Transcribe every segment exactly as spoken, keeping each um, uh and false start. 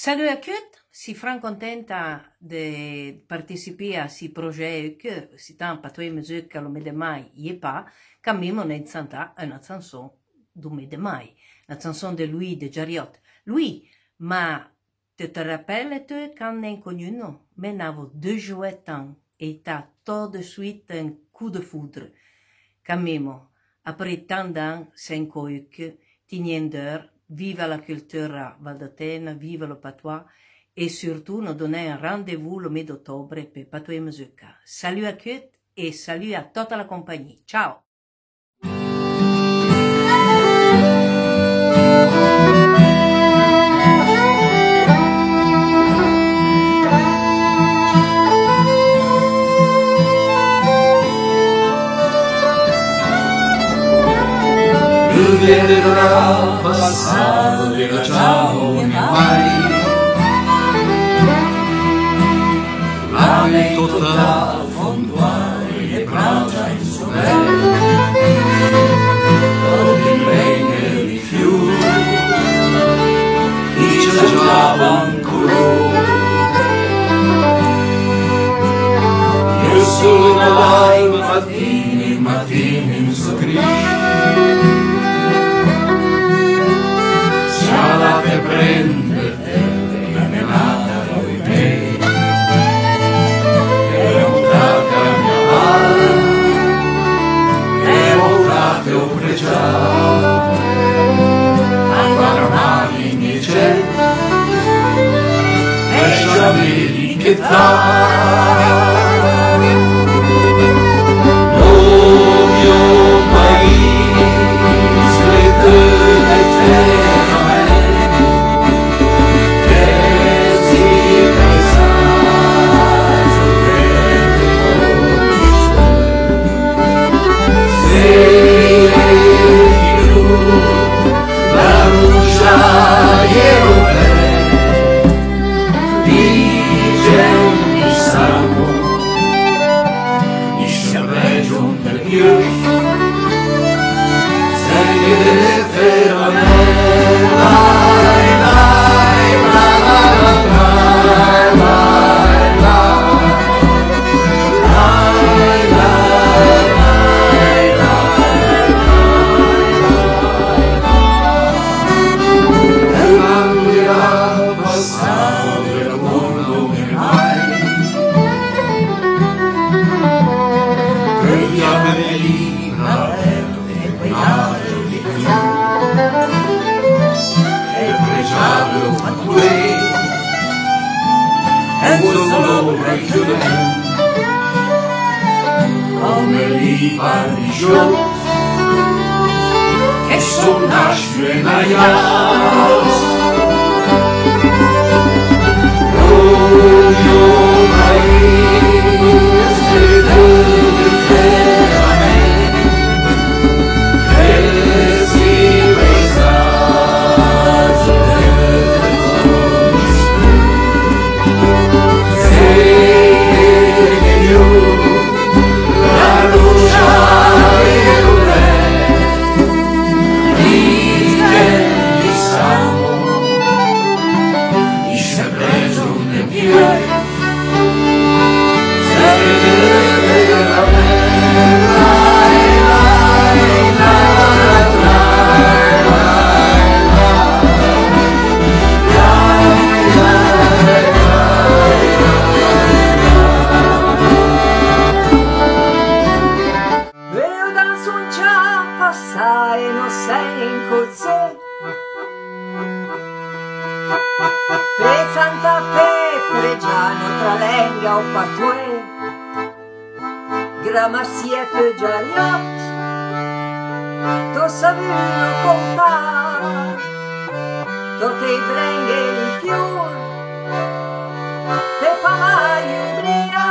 Salut a tut, si fran contenta de participé a si projè que si tan patoué mezeucca lo mé de mai y è pa, can mimo n'en tsantà una tsanson dou mé de mai, la tsanson de Louis de Jariot. Louis, ma te te rappelle te can n'en cognuno? Mé n'avo deuxouet an é ta tot de suite un coup de foudre. Can mimo, apré tan d'an sen coeucque, tignèn deur, viva la cultura valdotèna, viva lo patois, é surtou no donèn rendez-vous lo mé d'otobre pe patoué mezeucca. Salut a tut é salut a tota la compagnie. Ciao! Veuyo dan son txan passà é no sen cotse. Pe tsantà, pe prédzà notra lenga, o patoué. Gramasié pe Jariot, to savuno contà tote i brenghe é i fiour, pe pa mai oublià.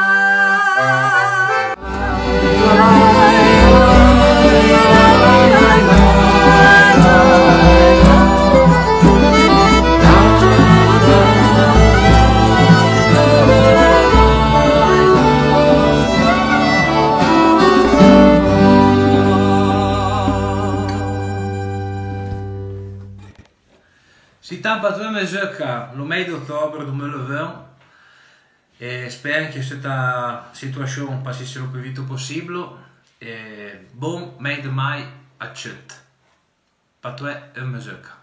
Si tan patoué Zeucca, lo mèis d'otobre dou meulle vint, e spèren que seutta situachón passisse lo pù vito possiblo, e bon mèis de mai a tcheut. Patoué e mezeucca.